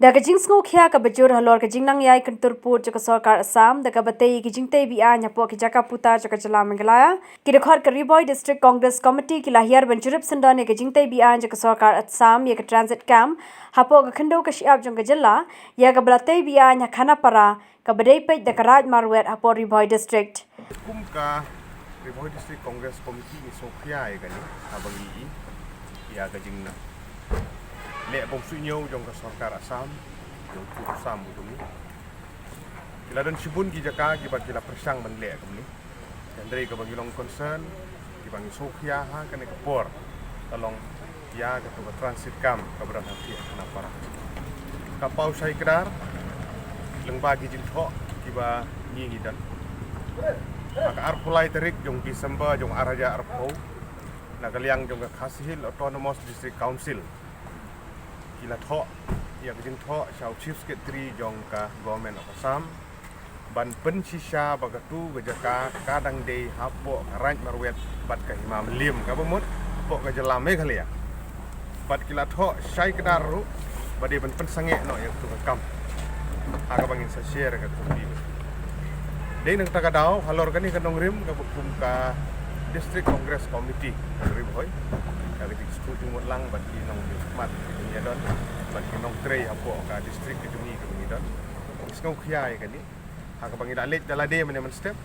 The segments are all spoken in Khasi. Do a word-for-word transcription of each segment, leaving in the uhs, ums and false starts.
Da ka jingsngewkhia kaba jur halor ka jingnang ïai kyntur pud jong ka sorkar Assam da kaba tei ïa ki jingtei be-aiñ hapoh ki jaka puta jong ka jylla Meghalaya, ki dkhot ka Ri Bhoi District Congress Committee ki la hiar ban jurip syndon ïa ka jingtei be-aiñ jong ka sorkar Assam ïa ka transit camp hapoh ka khyndew ka shyiap jong ka jylla, ïa kaba la tei be-aiñ ha Khanapara, kaba dei peit da ka Raid Marwet hapoh Ri Bhoi District. Kum ka Ri Bhoi District Congress Committee ngi sngewkhia ïa kane haba ngi i ïa ka jingnang leh bym suidñiew jong ka sorkar Assam, jong u Assam u jong ngi. Ki la don shibun ki jaka kiba ki la pyrshang ban leh kumne. Hynrei kaba ngi long concern, kiba ngi sngewkhia ha kane ka por, ka long ïa kato ka transit camp kaba don ha Khanapara. Ka paw shai kdar lyngba ki jingthoh kiba ngi ngi don. Ha ka arphew lai tarik jong December jong ar hajar arphew, na ka liang jong ka Khasi Hills Autonomous District Council ki la thoh ïa ka jingthoh sha u Chief Secretary jong ka Government of Assam ban pynshisha ba katu ka jaka ka dang dei hapoh ka Raid Marwet bad ka Hima Mylliem, kaba mut hapoh ka jylla Meghalaya. Bad ki la thoh shai kdar ruh ba dei ban pynsangeh noh ïa katu ka kam. Ha kaba ngin sa share ïa katu ka video. Dei na kata ka daw halor kane ka nongrim kaba kum ka District Congress Committee ka Ri Bhoi, ka jingsngewthuh jingmut lang bad ki nongmihkhmat ki nongïadon bad ki nongtrei hapoh ka district ka jong ngi kaba ngi don. Ngi sngewkhia ïa kane ha kaba ngi la leit da lade mynne mynstep,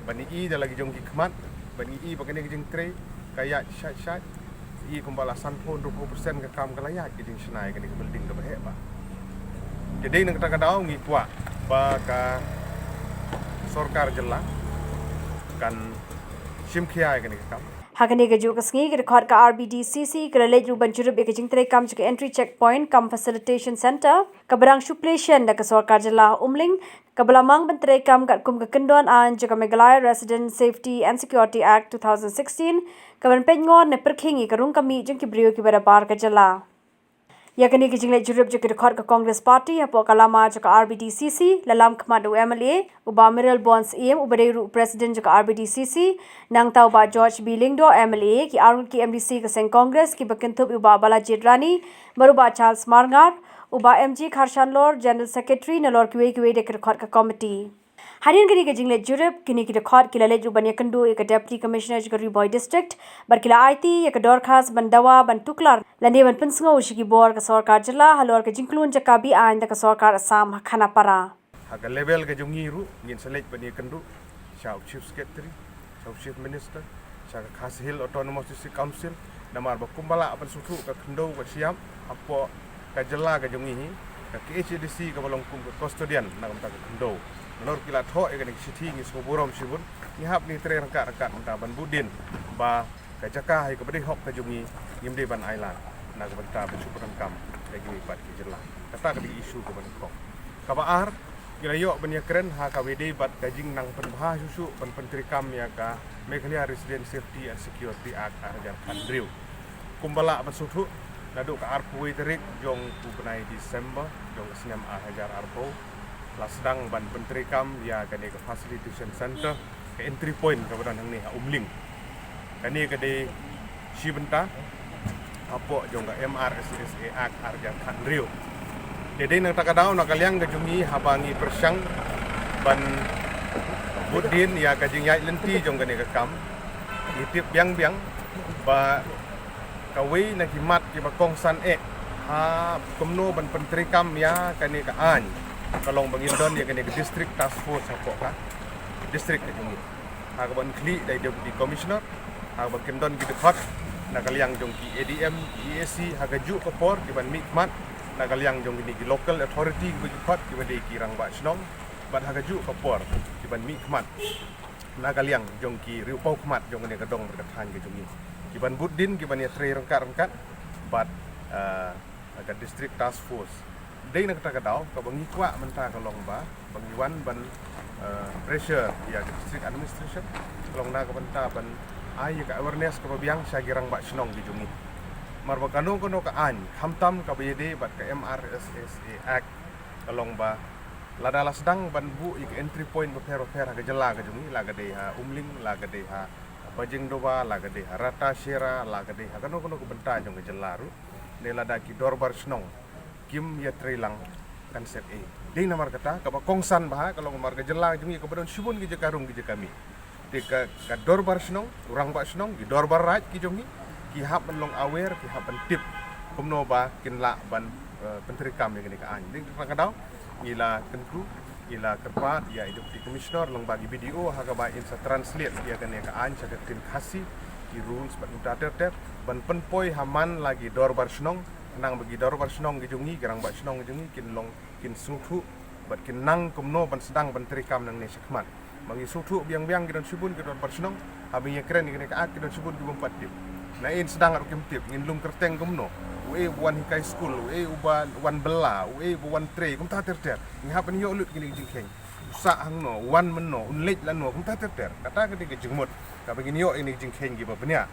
ba ngi i da la ki jong ki khmat, ba ngi i ba kane ka jingtrei ka ïaid shait shait. I kumba la sanphew hynriewphew percent ka kam ka la ïaid, ka jingshna ïa kane ka building kaba heh bha. Te dei na kata ka daw ngi kwah ba ka sorkar jylla kan shim khia ïa kane ka kam. Ha kane kajuh ka sngi, ka dkhot ka R B D C C ka la leit ruh ban jurip ïa ka jingtrei kam jong ka Entry Checkpoint cum Facilitation Centre kaba dang shu plie shen da ka sorkar jylla ha Umling, kaba la mang ban trei kam katkum ka kyndon aiñ jong ka Meghalaya Resident Safety and Security Act two thousand sixteen, kaban pynngor ne pyrkhing ïa ka rung ka mih jong ki briew kiba da bar ka jylla. Ïa kane ka jingleit jurip jong ki dkhot ka Congress Party hapoh ka lama jong ka R B D C C la lam khmat da u M L A u Bah Mayralborn Syiem uba dei ruh u President jong ka R B D C C, nangta u Bah George B Lyngdoh M L A, ki arngut ki M D C ka seng Congress kiba kynthup ïa u Bah Balajied Rani bad u Bah Charles Marngar, u Bah M G Kharshanlor, General Secretary, nalor kiwei kiwei de ki dkhot ka committee. Hadien kane ka jingleit jurip, kine ki dkhot ki la leit ruh ban ïakynduh ïa ka Deputy Commissioner jong ka Ri Bhoi District bad ki la aiti ïa ka dorkhas ban dawa ban tuklar lane ban pynsngew sha ki bor ka sorkar jylla halor ka jingklun jaka be-aiñ da ka sorkar Assam ha Khanapara. Ha ka level ka jong ngi ruh ngin sa leit ban ïakynduh sha u Chief Secretary, sha u Chief Minister, sha ka Khasi Hills Autonomous District Council, namar ba kumba lah ban sngewthuh ka khyndew ka shyiap hapoh ka jylla ka jong ngi hi, ka K H A D C kaba long kum ka custodian na ka bynta ka khyndew. Nalor ki la thoh ïa kane ka shithi, ngi sngewburom shibun, ngi hap ngi trei ryngkat ryngkat mynta ban bud dien ba ka jaka hi kaba dei hok ka jong ngi, ngim dei ban ailad na ka bynta ban shu pyndonkam da kiwei pat ki jylla. Kata ka dei issue kaba nyngkong. Kaba ar, ki la ïoh ban ïakren ha kaba ïadei bad ka jingnang pynbha shuh shuh ban pyntreikam ïa ka Meghalaya Resident Safety and Security Act ar hajar khathynriew. Kumba lah ban sngewthuh, naduh ka arphew wei tarik jong u bnai December jong ka snem ar hajar arphew, la sdang ban pyntreikam ïa kane ka Facilitation Centre, ka entry point kaba don hangne ha Umling. Kane ka dei shi bynta hapoh jong ka M R S S A Act ar hajar khathynriew. Te dei na kata ka daw na ka liang ka jong ngi haba ngi pyrshang ban bud dien ïa ka jingïaid lynti jong kane ka kam, ngi tip biang biang ba kawei na ki mat kiba kongsan eh ha kumno ban pyntreikam ïa kane ka aiñ, ka long ba ngin don ïa kane ka District Task Force hapoh ka district ka jong ngi. Ha kaba khlieh da i Deputy Commissioner, ha kaba kyndon ki dkhot na ka liang jong ki A D M, ki E A C, ha kajuh ka por kiban mihkhmat na ka liang jong kine ki local authority kiba ju khot kiba dei ki rangbah shnong, bad ha kajuh ka por kiban mihkhmat na ka liang jong ki riewpawkhmat jong kane ka dong bad ka thaiñ ka jong ngi, kiban bud dien, kiban ïatrei ryngkat ryngkat bad, eh, ka District Task Force. Dei na kata ka daw kaba ngi kwah mynta ka long ba, ba ngi wan ban, eh, pressure ïa ka District Administration, ka long na ka bynta ban ai ïa ka awareness kaba biang sha ki rangbah shnong ki jong ngi. Namar ba kano kano ka aiñ, khamtam kaba ïadei bad ka M R S S A Act, ka long ba lada la sdang ban buh ïa ka entry point bapher bapher ha ka jylla ka jong ngi, la ka dei ha Umling, la ka dei ha Bajingdoba, la ka dei ha Ratasera, la ka dei ha kano kano ka bynta jong ka jylla ruh, ne lada ki dorbar shnong kim ïa trei lang kan set ei. Dei namar kata kaba kongsan bha ka long namar ka jylla jong ngi kaba don shibun ki jaka rung ki jaka mih. Te ka, ka dorbar shnong, u rangbah shnong, ki dorbar raid ki jong ngi, ki hap ban long aware, ki hap ban tip kumno ba kin lah ban uh, pyntreikam ïa kane ka aiñ. Dei ka daw ngi la kyntu, ngi la kyrpad ïa i Deputy Commissioner lyngba ki B D O ha kaba in sa translate ïa kane ka aiñ sha ka ktien Khasi, ki rules bad kumta ter ter ban pynpoi ha man la ki dorbar shnong, nang ba ki dorbar shnong ki jong ngi, ki rangbah shnong ki jong ngi kin long, kin sngewthuh bad kin nang kumno ban sdang ban treikam nangne shakhmat. Ba ngi sngewthuh biang biang ki don shibun ki dorbar shnong, haba ngi ïakren ïa kane ka aiñ ki don shibun ki bym pat tip. Na in sdang ruh kim tip, ngin lum kyrteng kumno? Uei uba wan hikai skul, uei uba wan bylla, uei uba wan trei, kumta ter ter. Ngi hap ban ïoh lut kine ki jingkheiñ. U sah hangno, u wan mynno, un leit lano, kumta ter ter. Kata ka dei ka jingmut kaba ngin ïoh ïa kine ki jingkheiñ kiba bniah.